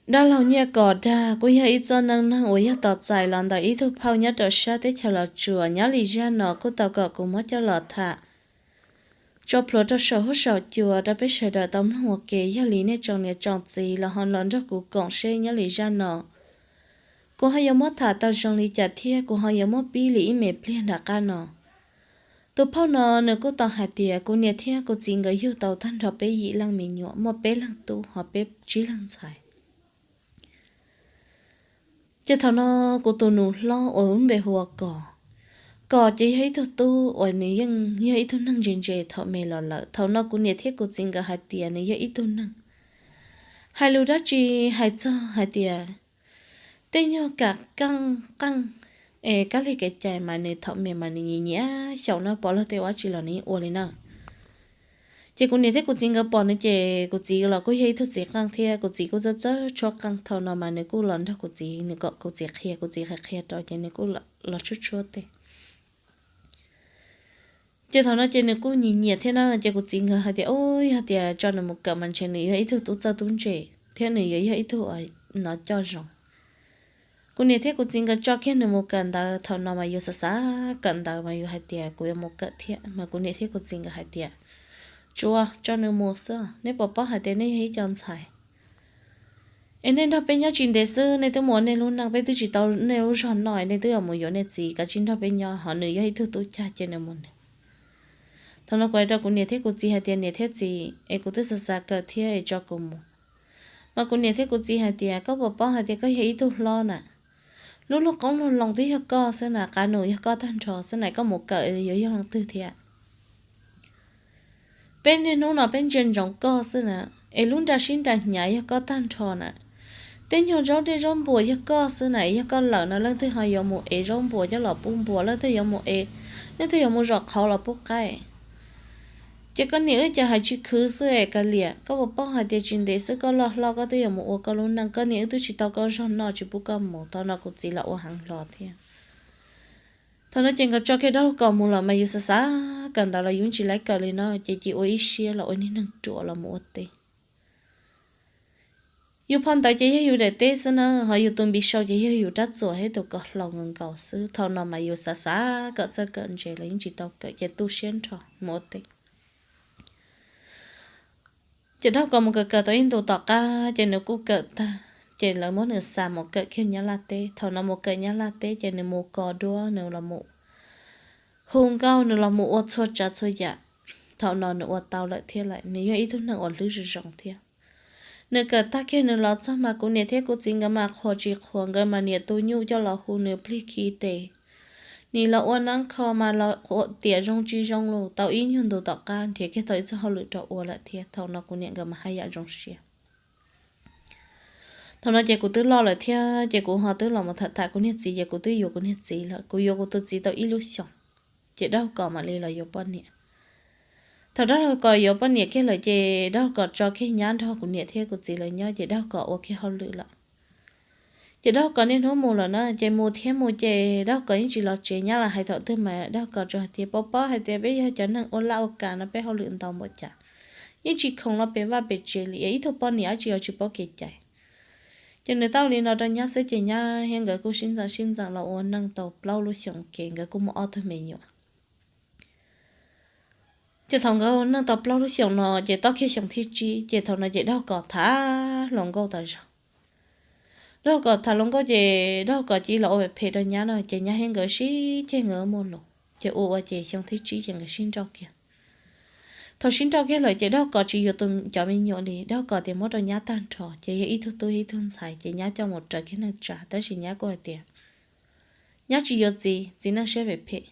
Dab laug Nyiaj Kos dag kuj yog ib txoj neej neeg uas yog tos txais los ntawm ib tug phauj nyob rau sab teb chaws Los Tsuas. Nyob li zaj no kuj tau kom kuv muab coj los tham tso plhuav rau saum huab saum cua rau peb sawv daws tau mloog ua ke. Yog li nej tsoom niam tsoom txiv los ho los nrog kuv koom seb nyob li zaj no kuv ho yuav muab tham tau zoo li cas thiab kuv ho yuav muab pib li ib me pliag nram qab no. Tus phauj no nws kuj tau hais tias kuv niam thiab kuv txiv nkawd yug tau tag nrho peb yim leej me nyuam, muaj peb leeg tub ho peb tsib leeg ntxhais. Ces thaum no kuv tus nus hlob uas lub npe hu ua Kos, Kos ces yog ib tug tub uas nws yeej yog ib tug neeg ntse ntse thaum me los lawm. Thaum no kuv niam thiab kuv txiv nkawd hais tias nws yog ib tug neeg hais lus dab tsi hais txog hais tias tej nyuag kam qeej qeej es kab lig kev cai mas nws thaum me mas nws nyiam nyiam xyaum no, pom luag tej ua dab tsi los nws yeej ua li na. Ces kuv niam thiab kuv txiv nkawd pom nws ces kuv txiv los kuj yog ib tug txiv qeej thiab kuv txiv kuj txawj txawj tshuab qeej. Thaum no mas nws kuj los nrog kuv txiv, nws kom kuv txiv qhia, kuv txiv qhia qhia rau ces nws kuj los tshuab tshuab tej. Ces thaum no ces nws kuj nyiam nyiam thiab na, ces kuv txiv nkawd hais tias, u, yog tias tso nws mus kawm mas ntshe nws yog ib tug tub txawj tub ntse thiab nws yuav yog ib tug no coj zoo. Kuv niam thiab kuv txiv nkawd tso kiag nws mus kawm ntawd. Thaum no mas yus xav xav kawm ntawd mas yus hais tias kuv yuav mus kawm thiab, mas kuv niam thiab kuv txiv nkawd hais tias, tsuav tso nws mus xwb, nej puas paub hais tias nej yog ib co ntxhais es nej nrog peb nyob tsis ntev xwb nej twb mus ua nej lub neej, peb twb tsis tau nej lub zog noj, nej twb yuav mus yuav nej txiv, kav tsij nrog peb nyob, ho nws yog ib tug tub cag ces nws mus nws. Thaum no kuv hais rau kuv niam thiab kuv txiv hais tias, niam thiab txiv, es kuv twb xav xav kawm thiab es tso kuv mus. Mas kuv niam thiab kuv txiv hais tias, koj puas paub hais tias koj yog ib tug hlob na, lub luag qoob luag loo twb yog koj xwb na, qab nus yog koj tag nrho xwb na, koj mus kawm yuav yog leej twg thiab? Peb niaj hnub no peb ntsia ntsoov koj xwb na, es lub nra sib nra hnyav yog koj tag nrho na. Tej nyuag zaub dej zaub npua yog koj xwb na, yog koj lawm no leej twg ho yuav mus ev zaub npua coj los pub npua, leej twg yuav mus ev, leej twg yuav mus zom qhauv los pub qaib? Ces koj niam wb cas hais tsis khwv xwb es kav liam, koj puas paub hais tias tsis ntev xwb koj loj hlob koj twb yuav mus ua koj lub neej, koj niam wb twb tsis tau koj zog noj tsis pub koj mus. Thaum no kuv txiv los ua heev hlo thiab. Thaum no ces nkawd tso kiag dab laug Kos mus lawm mas yus xav xav kawm ntawv los yus tsis laib kawm li no ces cia ua ib siab los ua niag neeg ruam los mus ua teb. Yus phau ntawv ces yog yus daim teb xwb na, ho yus tus npis sau ces yog yus rab txuas thiab tus ko hlau nkaus nkaus xwb. Thaum no mas yus xav xav kawm txawj kawm ntse los yeej tsis tau kawm ces tu siab nrho mus ua teb. Ces dab laug Kos mus kawm kawm tau ib ntus tom qab ces nws kuj kawm tag, ces lawv muab nws xa mus kawm kiag Nyab Laj teb. Thaum no mus kawm Nyab Laj teb ces nws mus kos duab, nws los mus hu nkauj, nws los mus ua txhua tsav txhua yam. Thaum no nws ua tau lawm thiab lawm, nws yog ib tug neeg uas hlwb zoo zoo thiab. Nws kawm tag kiag nws los txog mas kuv niam thiab kuv txiv nkawd mas qhuas tsis qhuas, nkawd mas niam tu nyuj coj los hu nws plig khi tes, nim los ua nab kho mas los ua tiam zoo tsis zoo los tau ib nyuag ntus tom qab nrhiav kiag tau ib txoj hauj lwm rau ua lawm thiab. Thaum no kuv niam nkawd mas haj yam zoo siab. Thaum no ces kuv twb loj lawm thiab ces kuv ho twb los mus tham tham kuv niag txiv ces kuv twb yuav kuv niag txiv lawm. Kuv yuav kuv tus txiv tau ib lub xyoos ces dab laug Kos mam li los yuav poj niam. Thaum dab laug Kos yuav poj niam kiag lawm ces dab laug Kos tso kiag nyab nrog kuv niam thiab kuv txiv lawv nyob ces dab laug Kos ua kiag hauj lwm lawm. Ces dab laug Kos niaj hnub mus lawm na, ces mus thiab mus ces dab laug Kos yeej tsis los tsev. Nyab los hais thaum twg mas dab laug Kos tsuas hais tias, paub paub hais tias peb yog cov neeg ua laj ua kam no peb hauj lwm ntau npaum cas, yeej tsis khoom los pem vaj pem tsev li, ib tug poj niam dab tsi los tsis paub kev cai. Ces nws tau li no rau nyab xwb ces nyab thiab nkawd kuj sib ntxeev sib ntxeev los ua neej tau plaub lub xyoos ces nkawd kuj muaj ob tug me nyuam. Ces thaum nkawd ua neej tau plaub lub xyoos no ces tau kiag xyoo thib tsib ces thaum no ces dab laug Kos tham hluas nkauj tas zog. Dab laug Kos tham hluas nkauj ces dab laug Kos cia li los ua phem phem rau nyab no ces nyab thiab nkawd sib ceg nkawd muaj lus ces ua ua ces xyoo thib tsib ces nkawd sib nrauj kiag. Thaum sib nrauj kiag lawm ces dab laug Kos tsis yuav tus cov me nyuam li, dab laug Kos tias muab rau nyab tag nrho ces yog ib tug tub ib tug ntxhais ces nyab coj mus raws kiag neej tsa tab sis nyab kuj hais tias nyab tsis yuav txiv, txiv neej siab phem phem.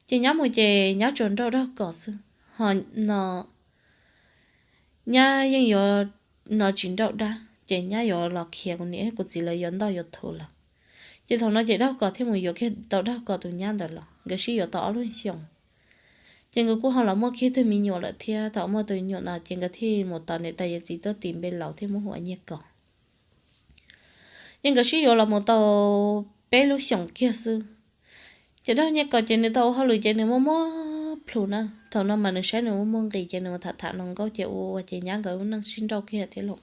Ces nyab mus ces nyab tsuas nrauj dab laug Kos xwb, ho no nyab yeej yuav no tsis nrauj dab ces nyab yuav los khiav kuv niam kuv txiv lawv yuav ntoj yuav thuv lawm. Ces thaum no ces dab laug Kos thiaj mus yuav kiag tau dab laug Kos tus nyab ntawd los nkawd sib yuav tau ob lub xyoos. Ces nkawd kuj ho los muaj kiag tug me nyuam lawm thiab. Thaum muaj tus me nyuam no ces nkawd thiaj mus tos niam tais yawm txiv tuaj tis npe laus thiab muab hu ua Nyiaj Kos. Ces nkawd sib yuav los mus tau peb lub xyoos kiag xwb ces dab laug Nyiaj Kos ces nws tau ua hauj lwm ces nws muaj muaj plhus na. Thaum no mas nws saib nws muaj muaj nqis ces nws mus tham tham hluas nkauj ces ua ua ces nyab nkawd lub neej sib nrauj kiag thiab lauj.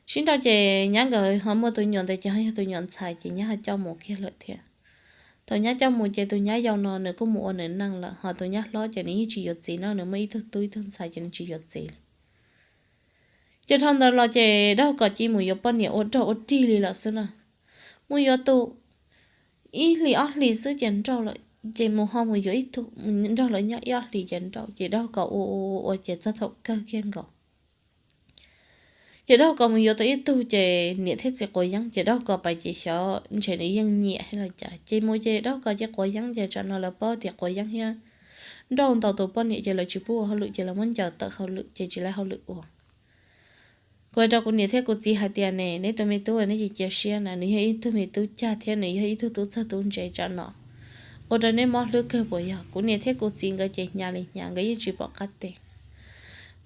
Sib nrauj ces nyab nkawd ho muaj tus nyuam ntawd ces ho yog tus nyuam ntxhais ces nyab ho coj mus kiag lawm thiab. Thaum nyab coj mus ces tus nyab yau no nws kuj mus ua nws neej lawm, ho tus nyab hlob ces nws yeej tsis yuav txiv no, nws muaj ib tug tub ib tug ntxhais ces nws tsis yuav txiv li. Ces dhau ntawd los ces Dab Huv Kos cia mus yuav poj niam ua dog ua dig li lawm xwb na. Mus yuav tus ib hlis ob hlis xwb ces nrauj lawm, ces mus ho mus yuav ib tug, nrog lawv nyob ib ob hlis ces nrauj, ces Dab Huv Kos ua ua ua ces txog thaum kawg kiag nkaus ces Dab Huv Kos mus yuav tau ib tug ces niam thiab txiv quav yeeb, ces Dab Huv Kos pais ces xyov ntshe nws yeej nyiam thiab los cas, ces mus ces Dab Huv Kos ces quav yeeb, ces tsam no lawv paub tias quav yeeb thiab nrauj ntau tus poj niam ces lawv tsis pub ua hauj lwm, ces lawv muab ncaws tawm hauj lwm ces tsis lawv hauj lwm ua. Kuv hais rau kuv niam thiab kuv txiv hais tias ne, neb tus me tub neb cia cia siab na, nws yog ib tug me tub cag thiab nws yog ib tug tub txawg tub ntse tsam no ua rau neb mob hlwb kawg puas yog? Kuv niam thiab kuv txiv nkawd ces hnyav li hnyav, nkawd yeej tsis pom qab teb.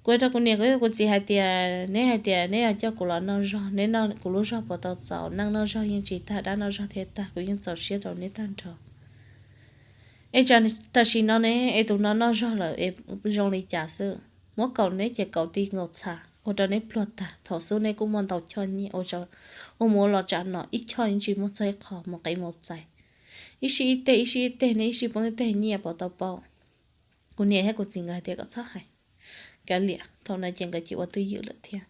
Kuv hais rau kuv niam kuv thiab kuv txiv hais tias neb hais tias neb yuav coj kuv los noj zog, neb noj kuv lub zog puas tau txaus? Neej noj zog yeej tsis tag, dab noj zog thiaj tag, kuv yeej txaus siab rau neb tag nrho. Es tam sim no ne es tus no noj zog lawm es zoo li cas xwb? Muab kaus neb ces kaus ti nkaus txha ua rau neb pluag tag, thaum xub neb kuj muaj ntau choj nyiaj ua mus ua los tsam no ib choj yeej tsis muaj txog ib qho, mus qiv mus txais ib sij ib teg ib sij ib teg, neb ib sij poob ib teg nyiaj puas tau paub? Kuv niam thiab kuv txiv nkawd hais tias kom txhob hais, kav liam. Thaum no ces nkawd cia ua twj ywm lawm thiab.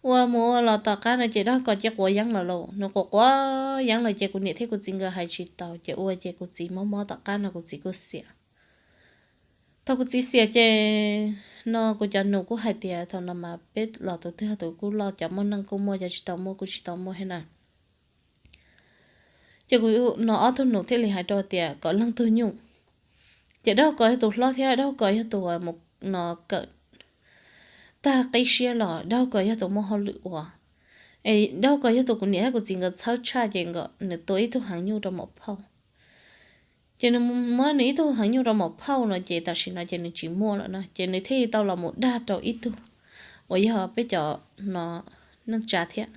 Ua mus ua los tom qab no ces Dab Huv Kos cia quav yeeb lawm lauj, nws quav quav yeeb lawm ces kuv niam thiab kuv txiv nkawd hais tsis tau, ces ua ces kuv txiv mob mob tom qab no kuv txiv kuj xiam. Thaum kuv txiv xiam ces no kuv cov nus kuj hais tias thaum no mas peb los tus twg tus kuj loj, cov muaj neej kuj muaj, cov tsis tau muaj kuj tsis tau muaj thiab na. Ces kuv no ob tug nus thiaj li hais rau tias kom leej twg nyuj. Ces Dab Huv Kos yog tus hlob thiab Dab Huv Kos yog tus mus no kawm tag qib siab los Dab Huv Kos yog tus muaj hauj lwm ua. Es Dab Huv Kos yog tus kuv niam thiab kuv txiv nkawd txhawb tshaj ces nws tua ib tug heev nyuj rau maum phauj. Ces nws muab nws ib tug heev nyuj rau maum phauj no ces tam sim no ces nws tsis muaj lawm no ces nws thiaj li tau los mus dag rau ib tug uas yog peb cov no neej tsa thiab.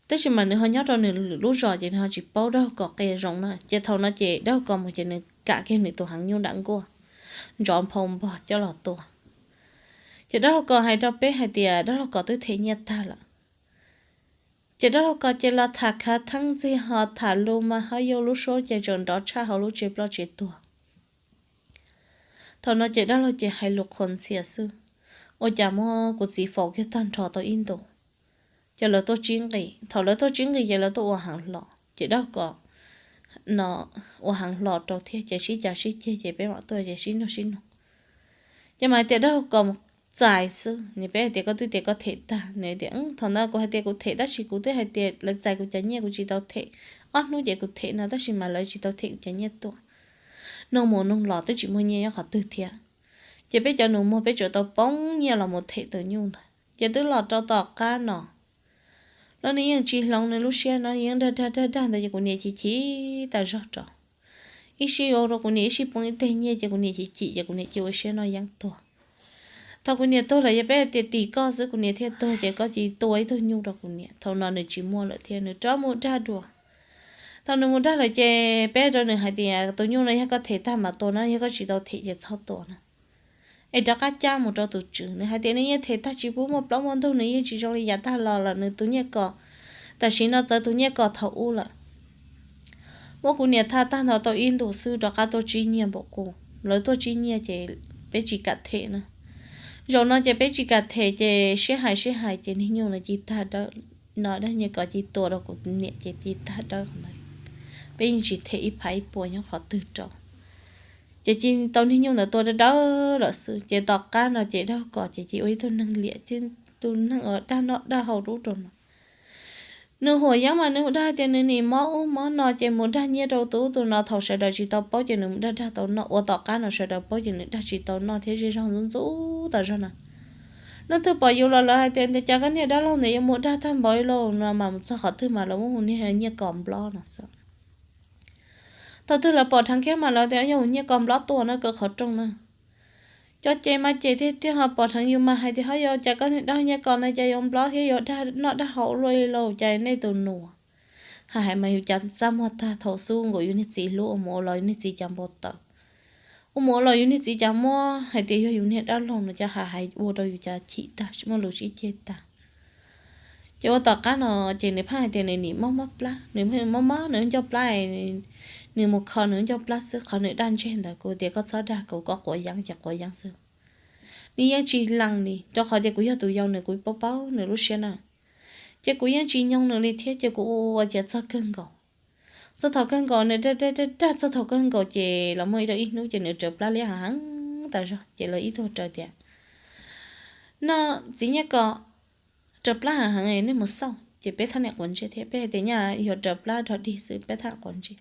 Tab sis mas nws ho nyob rau nws lwm lub zos ces nws ho tsis paub Dab Huv Kos qia zoo na. Ces thaum no ces Dab Huv Kos mus ces nws kam kiag nws tus heev nyuj nram nkuaj, ntxov nphau npog coj los tua. Ces Dab Huv Kos hais rau peb hais tias Dab Huv Kos twb them nyiaj tag lawm. Ces Dab Huv Kos ces los tham khav theeb ntxiag ho tham lus mas ho yuav lub suab ces tseem nrov tshaj hauv lub tsev ploj tsev tuag. Thaum no ces Dab Huv Kos ces hais lus qhuas ntxhias xwb, ua cas muab kuv txiv faus kiag tag nrho tau ib ntus. Ces lawv tuaj tsib nqis, thaum lawv tuaj tsib nqis ces lawv tuaj ua heev hlo, ces Dab Huv Kos no ua heev hlo rau thiab ces sib cav sib ceg ces peb mam tuaj ces sib nug sib nug. Ces mas hais tias Dab Huv Kos mus txais xwb, nws peb hais tias koj twb tias koj them tag, nws tias thaum ntawd kuv hais tias kuv them tab sis kuv twb hais tias lawv txais kuv cov nyiaj kuv tsis tau them, ob hnub ces kuv them no tab sis mas lawv tsis tau them kuv cov nyiaj tuaj. Nug mus nug los twb tsis muaj nyiaj nyob qhov twg thiab. Ces peb cov nus muag peb tseem tau poob nyiaj los mus them tus nyuj ntawd ces twb los rau tom qab no los nws yeej tsis hloov nws lub siab no, yeej dag dag dag dag ntawd ces kuv niam chim chim tas zog rau. Ib sij ua rau kuv niam ib sij poob ib teg nyiaj ces kuv niam chim chim ces kuv niam cia ua siab noj yeeb tuag. Thaum kuv niam tuag lawm yog peb hais tias tim koj xwb kuv niam thiaj tuag ces koj cia tua ib tug nyuj rau kuv niam. Thaum no nws tsis muaj lawm thiab nws rov mus dag dua. Thaum nws mus dag lawm ces peb rau nws hais tias tus nyuj no yog koj them tag mas tua no, yog koj tsis tau them ces txhob tua na. Es rov qab cab mus rau tus tswv, nws hais tias nws yeej them tag tsis pub muaj plaub muaj ntug, nws yeej tsis zoo li yav tag los lawm, nws tus nyiaj kos tam sim no txawv tus nyiaj kos thaum ub lawm. Muab kuv niam thaj tag nrho tau ib ntus xwb rov qab tuaj tsib nyiaj npaum qus, lawv tuaj tsib nyiaj ces peb tsis kam them na. Zaum no ces peb tsis kam them ces sib hais sib hais ces niag nyuj no cia tag dawb, no dag nyiaj kos cia tua rau kuv niam ces cia tag dawb qhov ntawd. Peb yeej tsis them ib phav ib puas nyob qhov twg rau. Ces cia tau niag nyuj ntawd tua dawb dawb lawm xwb ces tom qab no ces Dab Huv Kos ces cia ua ib tug neeg liam, tus neeg uas dag noj dag haus rub rau no. Nws huam yeeb mas nws dag tias nws nim mob ub mob no ces mus dag nyiaj rau tus ub tus no, thaum sawv daws tsis tau paub ces nws mus dag dag tau noj, ua tom qab no sawv daws paub ces nws dag tsis tau noj thiab zej zog ntxub ntxub tas zog na. Leej twg pom yus los lawv hais tias cas koj niag dab laug ntawd yuav mus dag tag npaum li lauj no mas mus txog qhov twg mas lawv muab hu niag nyiaj kos nplob no xwb. Thaum twg lawv pom dheev kiag mas lawv tias yog mus nyiaj kos nplob tua no kaw qhov rooj na. Cov ces mas ces tiag tiag ho pom dheev yus mas hais tias ho yog cas koj niag dab nyiaj kos no cas yuav nplob thiab yuav dag noj dag haus luaj li lauj, cas nej tus nus. Hais hais mas yus cas txaj muag tag, thaum xub nkaus yus niag txiv hlub ua mus ua los yus niag txiv cas npau taws. Ua mus ua los yus niag txiv cas muab hais tias yog yus niag dab laug no cas hais hais ua rau yus cas chim tag, muaj lus sib ceg tag. Ces ua tom qab no ces nws pheej hais tias nws nim mob mob plab, nws mob mob nws ncauj plab, nws mus kho nws ncauj plab xwb, qhov nws dag ntseg ntawd kuv tias koj txhob dag kuv, koj quav yeeb ces quav yeeb xwb. Nws yeej tsis lees li, rau qhov tias kuv yog tus yau nws, kuv paub paub nws lub siab na. Ces kuv yeej tsis nyoo nws li thiab, ces kuv ua ua ua ces txog kawg nkaus. Txog thaum kawg nkaus nws dag dag dag dag txog thaum kawg nkaus ces los muaj ib rau ib hnub ces nws raws plab liab heev heev tas zog, ces lawv ib tug raws tias, no, txiv Nyiaj Kos, raws plab heev heev nej mus xauj. Ces peb thaj niam quav ntsej thiab, peb hais tias nyaj yuav raws plab rog dig xwb, peb thaj quav ntsej.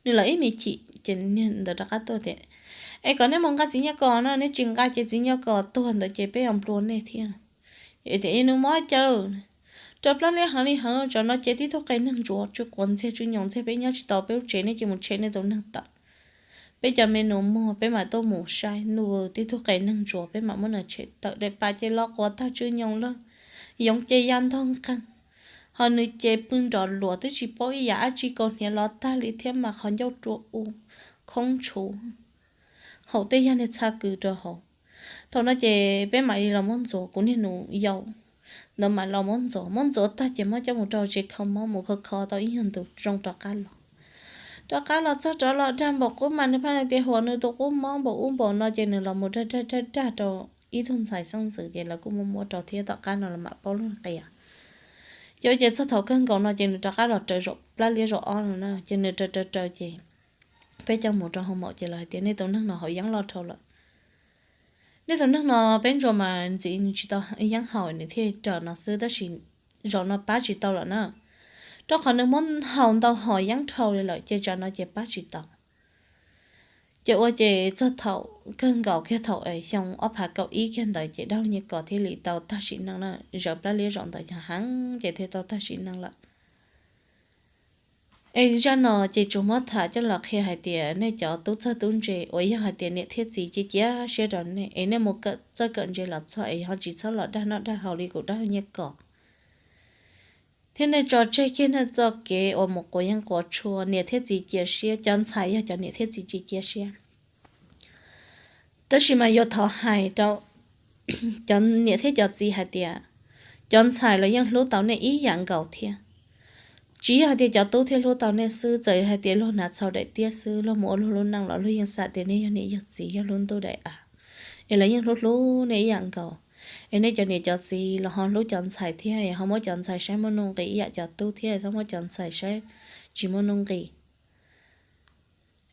Nws los ib me chim ces niag ntawd rov qab tuaj tias, es kom nej mus nqa txiv Nyiaj Kos no, nej tsis nqa ces txiv Nyiaj Kos tuag ntawd ces peb yuav nplua nej thiab. Tias nws mob cas, raws plab liab heev li heev, tsam no ces tib tug qe neeg ntsuav tsw quav ntxiag tsw nyoos ntxiag, peb nyob tsis tau peb lub tsev, nej cia mus tshem nej tus neeg tawm. Peb cov me nus muag peb mam tuaj mus saib, nws tib tug qe neeg ntsuav peb mam muab nws tshem tawm, daim pam ces los quav tag tsw nyoos lawm, yoov ces ya ntog nqeeg, ho nws ces pw nrov luas twb tsis paub ib yam dab tsi, kaus hniav los tag li thiab mas qhov ncauj rua u, khoob tshuv, haum tej yag niag txha kws rau hauv. Thaum no ces peb mam li los muab ntxuav, kuv niag nus yau ntawd mam los muab ntxuav, muab ntxuav tag ces muab coj mus rau tsev kho mob, mus kho kho tau ib nyuag ntus zoo rov qab los. Rov qab los txog rov los dag npaum qub mas nws pheej tias huam nws tus qub mob npaum ub npaum no, ces nws los mus dag dag dag dag rau ib tug ntxhais xeeb ntxwv, ces lawv kuj muab muab rau thiab, tom qab no los mam paub lub qias. Ces ua ces txog thaum kawg nkaus no ces nws rov qab los raws zaum plab liab zaum ob no na, ces nws raws raws raws ces peb coj mus rau hoo maum ces lawv hais tias nej tus neeg no haus yeeb loj dhau lawm. Nej tus neeg no peb ntsuas mas ntxiv nws tsis tau yeeb haus nws thiaj raws no xwb, tab sis zaum no pab tsis tau lawm na, rau qhov nws muab haus ntau hom yeeb dhau li lawm ces tsam no ces pab tsis tau. Ces ua ces txog thaum kawg nkaus kiag thaum xyoo ob phav kaum ib kiag ntawd ces Dab Nyiaj Kos thiaj li tau tag sim neej na, zawv plab liab zaum ntawd yog heev ces thiaj tau tag sim neej lawm. Es zaj no ces tsuas muab tham coj los qhia hais tias nej cov tub txawj tub ntse uas yog hais tias niam thiab txiv cia cia siab rau nej es nej mus kawm txawj kawm ntse los txog es ho tsis txhob los dag noj dag haus li kuv Dab Nyiaj Kos, thiab nej tso tseg kiag nej txoj kev uas mus quav yeeb quav tshuaj, niam thiab txiv cia siab, cov ntxhais yog cov niam thiab txiv cia cia siab. Tab sis mas yuav thov hais rau cov niam thiab cov txiv hais tias cov ntxhais los yeej hlub tau nej ib yam nkaus thiab. Tsis yog hais tias cov tub thiaj hlub tau nej xwb, txawm hais tias luag hnav txhau daim tiab xwb, luag mus ua luag lub neej los luag yeej xav tias nej yog niam yog txiv, yog lub ntuj daim av, es lawv yeej hlub hlub nej ib yam nkaus. Es nej cov niam cov txiv los ho hlub cov ntxhais thiab, es ho muab cov ntxhais saib muaj nuj nqis ib yam cov tub thiab, txhob muab cov ntxhais saib tsis muaj nuj nqis.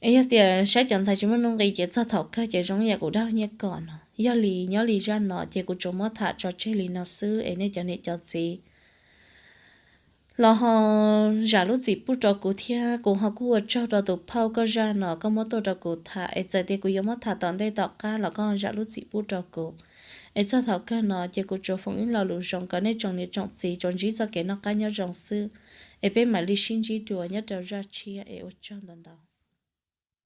Es yog tias saib cov ntxhais tsis muaj nuj nqis ces txog thaum kawg ces zoo ib yam kuv Dab Nyiaj Kos no. Yog li nyob li zaj no ces kuv tsuas muab tham tso tseg li no xwb es nej cov niam cov txiv los ho zam lub txim pub rau kuv thiab. Kuv ho kuj ua tsaug rau tus phauj koj zaj no koj muab tuaj rau kuv tham, es txawm tias kuv yuav muab tham tom ntej tom qab los koj zam lub txim pub rau kuv. Es txog thaum kawg no ces kuv tsuas foom ib lo lus zoo kom nej tsoom niam tsoom txiv tsuas ntsib txoj kev noj qab nyob zoo xwb, es peb mam li sib ntsib dua nyob rau zaj tshiab es ua tsaug ntau ntau.